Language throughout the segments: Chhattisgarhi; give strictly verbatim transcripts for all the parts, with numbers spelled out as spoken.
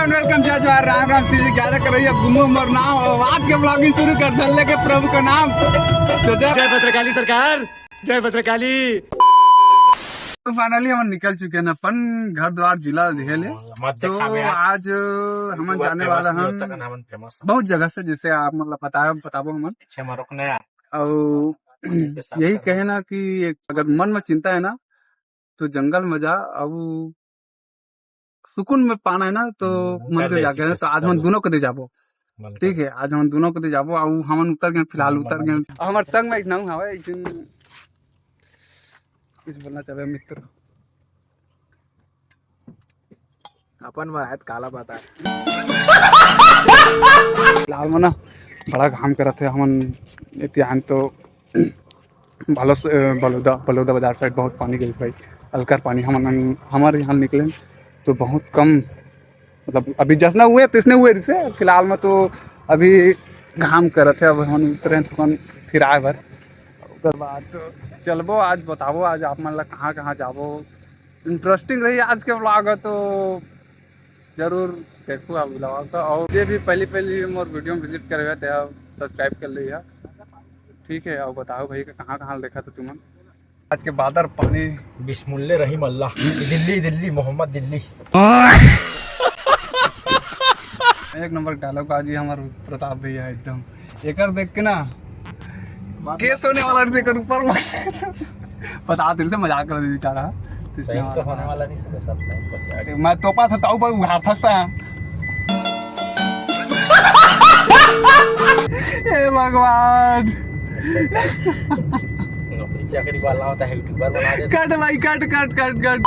वेलकम, जय जोहार, राम राम, श्री ग्यारह करैया गुमो मोर नाम। और आज के ब्लॉगिंग शुरू कर धर लेके प्रभु का नाम। तो जय जय भद्रकाली सरकार, जय भद्रकाली। तो फाइनली हम निकल चुके हैं अपन घर द्वार जिला देहे ले। मत तो देखा बे यार। आज हम जाने वाला हम बहुत जगह से, जैसे आप मतलब बताया बताबो हमन। पीछे में रुकना यार। और यही कहे ना कि अगर मन में चिंता है ना, तो जंगल में जा, अब सुकून में पाना है ना, तो मन के जागे ना। तो आज हम दोनों के दे जाबो। ठीक है, आज हम दोनों के दे जाबो। अब हमन उतर गए, फिलहाल उतर गए। अब हमारे संग में एक नाऊ हवे, एक दिन कुछ बोलना चाहबे मित्र। अपन मरायत काला बता। फिलहाल में ना बड़ा घाम करत है, हमन एतिहान तो बालोस-, अ, बलौदा, बलौदा बाजार साइड बहुत पानी गिरी भाई, अलकर पानी। हमन, हमारे यहाँ निकले तो बहुत कम, मतलब अभी जसना हुए तैसने हुए रिसे। फिलहाल में तो अभी घाम करत है, अब हम उतरे हैं थोकन फिराए बर। ओकर बाद तो चलबो, आज बताबो आज आप मन ला कहाँ कहाँ जाबो। इंटरेस्टिंग रही आज के ब्लॉग है तो जरूर देखू आप ब्लॉग का। और जे भी पहली पहली मोर वीडियो में विजिट करे हुए थे, सब्सक्राइब कर ली है। ठीक है, और बताओ भाई का कहाँ कहाँ देखा था तुमन आज के बादर पानी। बिस्मिल्ले रहीम अल्लाह। दिल्ली दिल्ली मोहम्मद दिल्ली। एक नंबर डायलॉग आज ये हमारे प्रताप भैया एकदम एकर देख के ना केस होने वाला नहीं, एकर ऊपर मत। बता, दिल से मजाक कर रही बेचारा। तो इसने सही तो वाला होने वाला नहीं, सब सब सही पड़ जाएगा। मैं तोपा था ताऊ पर उघार था। हे भगवान। नौकरी चाकरी वाला होता है, यूट्यूबर बना दे। कट भाई, कट, कट, कट, कट।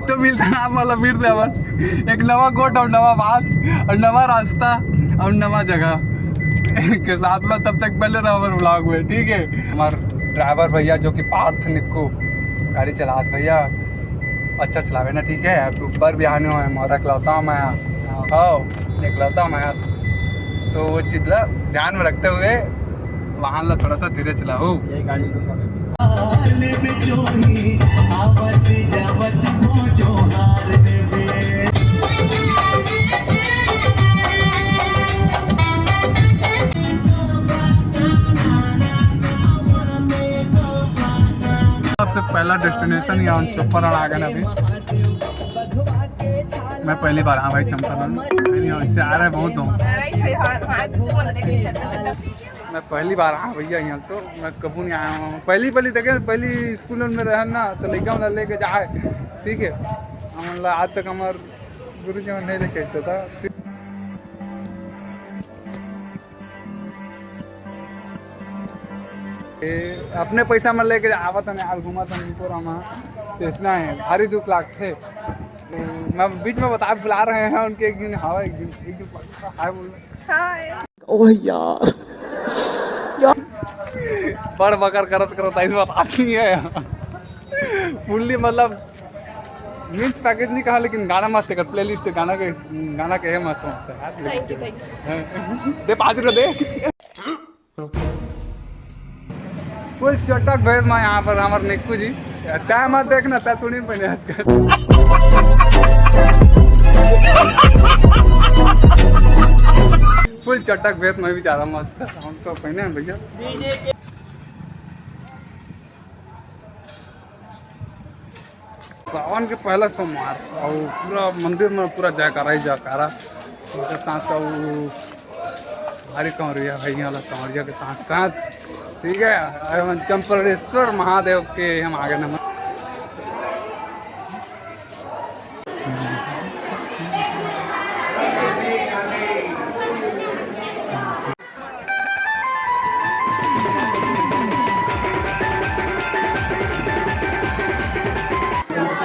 तो मिलता ना आप वाला फिर से अपन एक नवा गोठ और नवा बात और नवा रास्ता और नवा जगह के साथ में। तब तक पहले रहो हमारे ब्लॉग में, ठीक है। हमारे ड्राइवर भैया जो कि पार्थ निक्कू गाड़ी चलात भैया, अच्छा चलावे ना, ठीक है। आप ऊपर भी आने हो, हमारा इकलौता मैं हो, इकलौता मैं। तो वो चीज ला ध्यान में रखते हुए वाहन ला थोड़ा सा धीरे चलाओ। ये गाड़ी लूंगा मैं। सबसे पहला डेस्टिनेशन यहाँ चंपारण आ गए अभी। मैं पहली बार, हाँ भाई, चंपारण। नहीं, इससे आ रहा है बहुत दूर। मैं पहली बार आया भैया यहाँ, तो मैं कबू नहीं आया हूँ। पहली पहली देखे, पहली स्कूल में रहे ना, तो लड़का वाला लेके जाए, ठीक है। हम ला आज तक हमारे गुरु जी ने नहीं लेके जाता था। ए, अपने पैसा में लेके आवत हन यार, घूमत हन ऊपर हम। तो इसना है, भारी दुख लागथे। तो मैं बीच में बता बुला रहे हैं उनके, एक दिन हवा, एक दिन, एक दिन पक्का है बोल। हाय। ओह यार, यार। बड़ बकर करत करत आई बात आती है। फुल्ली मतलब मिक्स पैकेज नहीं कहा, लेकिन गाना मस्त है, प्लेलिस्ट है, गाना के, गाना के है मस्त मस्त है। Thank you, thank you. दे पाँच रुपये दे। फुल चटक भेज में यहाँ पर हमारे निक्कू जी। टाइम मत देखना, तै तू नहीं पहने आजकल। फुल चटक भेज में भी जा रहा मस्त। हम तो पहने हैं भैया। सावन के पहला सोमवार और पूरा मंदिर में पूरा जयकारा ही जयकारा। उनके साथ का वो भारी कंवरिया भैया वाला कंवरिया के साथ साथ, ठीक है, और हम चंपलेश्वर महादेव के हम आगे नमन।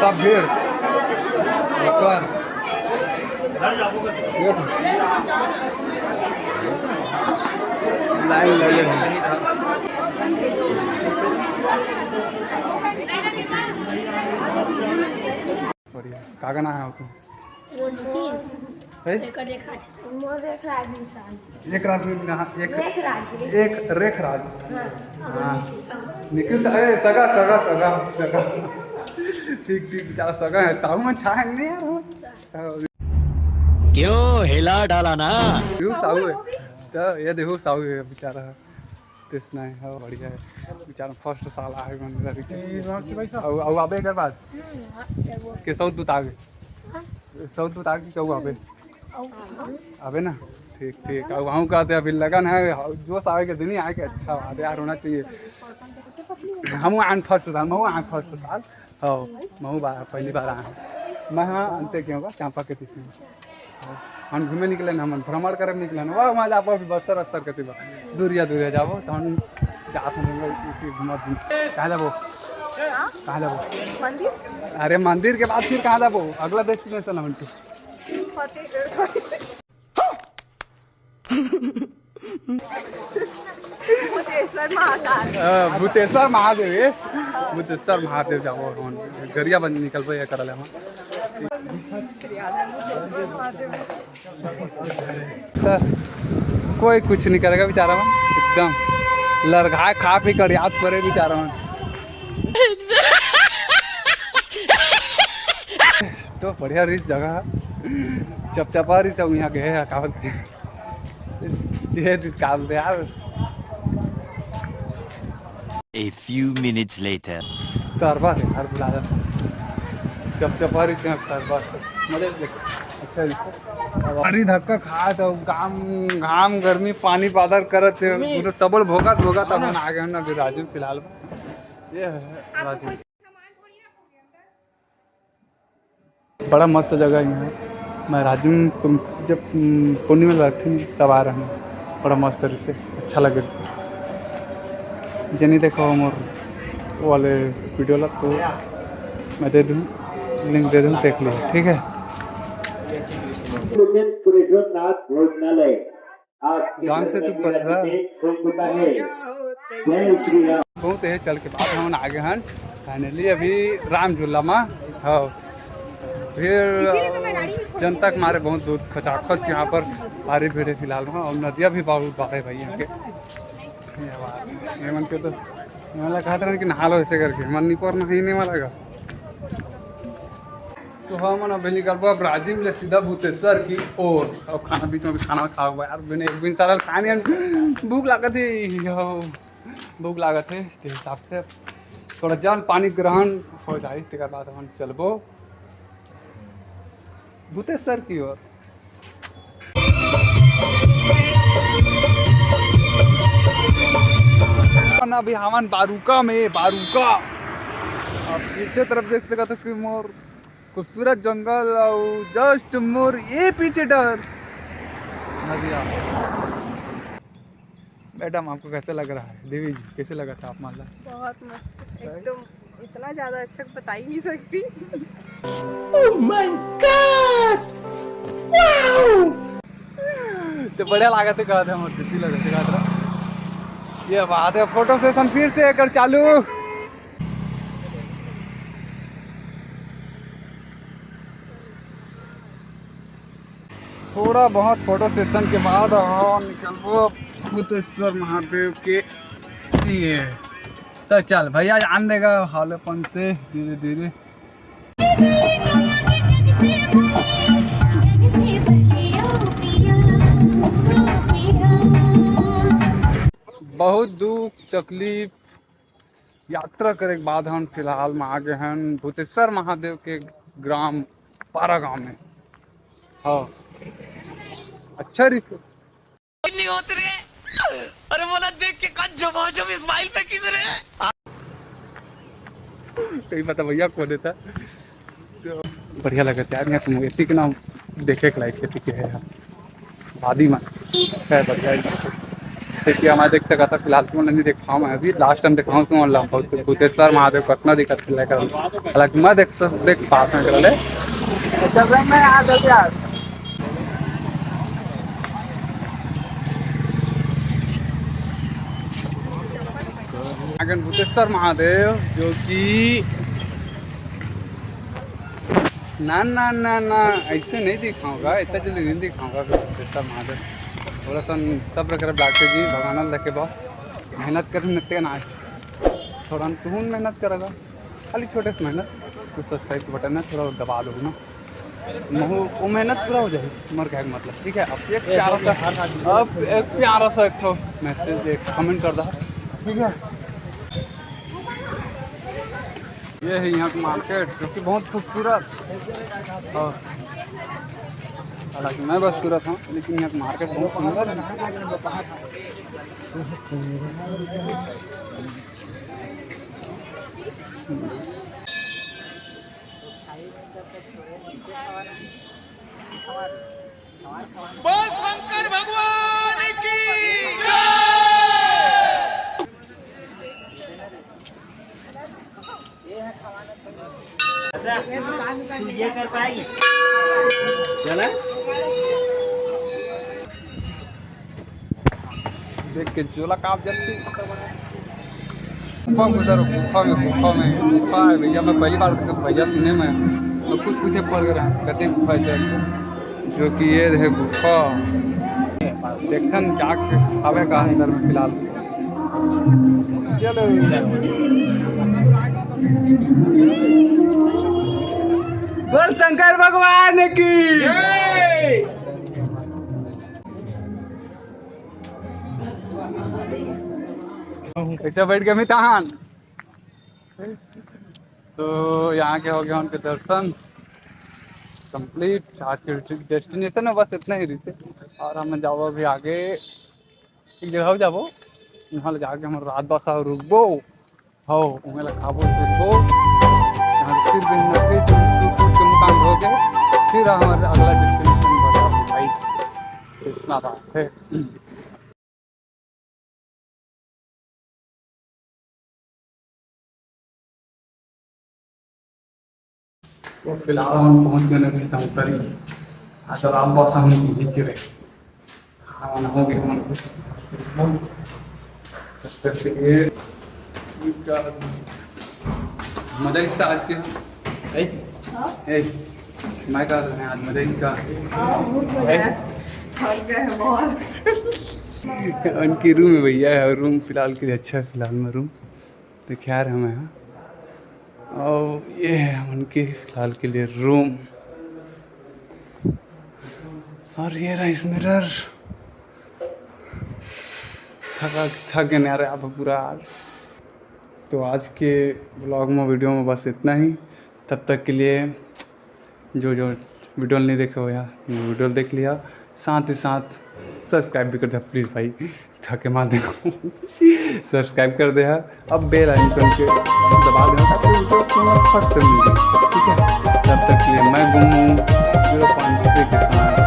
सब भीड़। ऊपर। लाइन लगे हैं। बढ़िया। का गाना है आपको? वो नहीं। है? एकर एक हाथ। मोर एक राज निशान। एक राज निशान, हाँ, एक, एक राज, एक एक रेख राज। हाँ। हाँ। निखिल सा-, ए, सगा, सगा, सगा, सगा। ठीक, ठीक, बेचारा सगा है। साहू में छाए नहीं यार वो। हाँ। क्यों हिला डाला ना? देखो साहू है, तो ये देखो साहू है बेचारा, तृष्णा है, हाँ, बढ़िया है बेचारा, फर्स्ट साल आए मंदिर के। अउ, अउ आबे एकर बाद के सौ दूत आगे, सौ दूत आगे क्यों आबे? आबे ना, ठीक ठीक। अउ वहाँ कहते अभी लगन है, जोश आवे के दिन ही आए के, अच्छा बात है यार, होना चाहिए। हम आन फर्स्ट साल, हम आन फर्स्ट साल। हाँ, महू बार, पहली बार आए हैं। मैं हाँ, अंते क्यों का, चांपा के पीछे। हम घूमे निकले ना, हम भ्रमण करे निकले ना। वाह, वहाँ जाबो अभी बस्तर अस्तर कति बा। दूरिया, दूरिया जाबो, तो हम जात हम लोग इसी घूमत घूमत। कहाँ जाबो? कहाँ जाबो? मंदिर। अरे, मंदिर के बाद फिर कहाँ जाबो? अगला डेस्टिनेशन हमन के। फतेह, सॉरी। भूतेश्वर महाकाल। अ, भूतेश्वर महादेव, ये भूतेश्वर महादेव जाबो, हम गरिया बन निकलबो, ये करले हम। तो कोई कुछ नहीं करेगा बेचारा मन, एकदम लरघाए खा पी कर याद करे बेचारा मन। तो बढ़िया रिस जगह है, चपचपा रिस है, यहाँ गए हैं, का बोलते हैं, ये रिस का बोलते हैं यार। A few minutes later. सरबा है यार, बुला रहा। चपचपा रिस है, सरबा। मजे से देखो। अच्छा रिस। अरे धक्का खा तो घाम, घाम, गर्मी, पानी बादर करत है, पूरा सबल भोगत भोगत अपन आ गए हैं ना अभी राजू फिलहाल। ये है राजू। बड़ा मस्त जगह है यहाँ। मैं राजिम पुन-, जब, उम, पूर्णिमा लगथे तब आ रहे हैं। बड़ा मस्त तरीके से, अच्छा लगे से। जे नहीं देखा हो मोर वाले वीडियो ला तो मैं दे दूँ, लिंक दे दूँ, देख लियो, ठीक है। भोजनालय। ध्यान से तू पथरा। बहुत है चल के बाद हमन आगे हन। फाइनली अभी राम झूला मा। हाँ, फिर जनता के मारे बहुत दूर खचाखच यहाँ पर भारी भीड़ है फिलहाल में, और नदिया भी बहुत बड़ा है भाई यहाँ के। ये बात है। ये मन के तो, ये वाला कहत रहे कि नहा लो ऐसे करके, मन नहीं पर नहाने वाला का। तो हमन अभी निकलबो अब राजिम ले सीधा भूतेश्वर की ओर। और खाना बीच में भी खाना खाओ यार, मैंने एक दिन सारा खाने भूख लागत है, यो, भूख लागत है, ते हिसाब से थोड़ा जल पानी ग्रहण हो जाए, तेकर बाद हमन चलबो भूतेश्वर की ओर। अभी हमन बारूका में, बारूका। अब पीछे तरफ देख सकत हो कि मोर खूबसूरत जंगल अउ just मोर ये पीछे डर नदिया। मैडम, आपको कैसे लग रहा है? देवी जी, कैसे लगा था आप माला? बहुत मस्त, एकदम इतना ज्यादा अच्छा बता ही नहीं सकती। Oh my God! Wow! तो बढ़िया लागत है, कहत है, मोर खुशी लगत है, कहत रहा। ये बात है, फोटो सेशन फिर से एकर चालू। थोड़ा बहुत फोटो सेशन के बाद हम निकलबो भूतेश्वर महादेव के लिए। तो चल भैया, जान देगा हौलेपन से धीरे धीरे। बहुत दुख तकलीफ यात्रा करे के बाद हम फिलहाल में आ गए हैं भूतेश्वर महादेव के ग्राम पारा गांव में। हाँ, अच्छा रिस नहीं होत रे। अरे मोला देख के का झमाझम स्माइल फेंकिस रे। सही बता भैया, को देता तो बढ़िया लगता है यार। यहाँ तुम एतिक ना देखे के लायक एतिक है यार। वादी मन है बढ़िया ही। देखिए, हमारे देख सकता था फिलहाल तुम नहीं देख पाऊँ मैं, अभी लास्ट टाइम देखाऊँ तुम वाला बहुत भूतेश्वर महादेव कतना दिखत है लेकर, हालांकि मैं देख, देख पास में चले। चल रहा मैं यहाँ जल्दी आ। अगन भूतेश्वर महादेव जो कि ना, ना, ना, ना, ऐसे नहीं दिखाऊंगा, इतना जल्दी नहीं दिखाऊंगा भूतेश्वर महादेव। थोड़ा सा सब्र करे, डॉक्टर जी, भगवान देखे बहुत मेहनत करे, नते ना, थोड़ा तुहून मेहनत करेगा, खाली छोटे से मेहनत, कुछ सब्सक्राइब के बटन है, थोड़ा दबा दो ना। महू वो मेहनत पूरा हो जाए, मोर कहे के मतलब, ठीक है। अब एक प्यारा सा, अब एक प्यारा सा एक ठो मैसेज, एक कमेंट कर दो, ठीक है। ये है यहाँ का मार्केट, जो कि बहुत खूबसूरत, और हालांकि मैं बदसूरत हूँ, लेकिन यहाँ का मार्केट बहुत सुंदर है। बोल शंकर भगवान की। तू ये कर पाएगी? चला। देख के झोला कांप जाती। गुफा में उधर, गुफा में, गुफा में, गुफा है भैया। मैं पहली बार तो भैया सुने में तो कुछ पूछे पड़ गया, कहते गुफा है, जो कि ये है गुफा। देखन जाके आवे का अंदर में फिलहाल। चलो। बोल शंकर भगवान की। कैसे बैठ गए मितान? तो यहाँ के हो गया उनके दर्शन कंप्लीट। आज के डेस्टिनेशन में बस इतना ही रिसे, और हम जाबो अभी आगे, एक जगह जाबो, वहाँ ले जाके हम रात बसा रुकबो। हो, उमें ला खाबो पीबो, यहाँ फिर दिन में फिर दूर दूर के मकान हो गए, फिर हमारे अगला डेस्टिनेशन पर जाबो भाई। इतना बात है। तो फिलहाल हम पहुँच गए अभी धमतरी। हाँ, तो रात बस हम यहीं च रहे। हाँ, हो गया हमारे। तब तक के लिए मजा इसका आज के। ए? हाँ? ए, मैं कहा था आज मजा इसका। हाँ, भूख लगा है। थक गए हैं बहुत। उनकी रूम है भैया, रूम फिलहाल के लिए अच्छा है, फिलहाल में रूम। तो खैर, हम यहाँ, और ये है उनके फिलहाल के लिए रूम, और ये रहा इस मिरर। थका, थक गए यार आप पूरा। तो आज के ब्लॉग में, वीडियो में बस इतना ही। तब तक के लिए जो जो वीडियो नहीं देखे हो यार, वीडियो देख लिया, साथ ही साथ सब्सक्राइब भी कर दे प्लीज भाई, थके मार देखो। सब्सक्राइब कर दे है, अब बेल आइकन के दबा देना ताकि वीडियो तुम्हें फट से मिल जाए, ठीक है। तब तक के लिए मैं गुम्मू ज़ीरो पॉइंट थ्री के साथ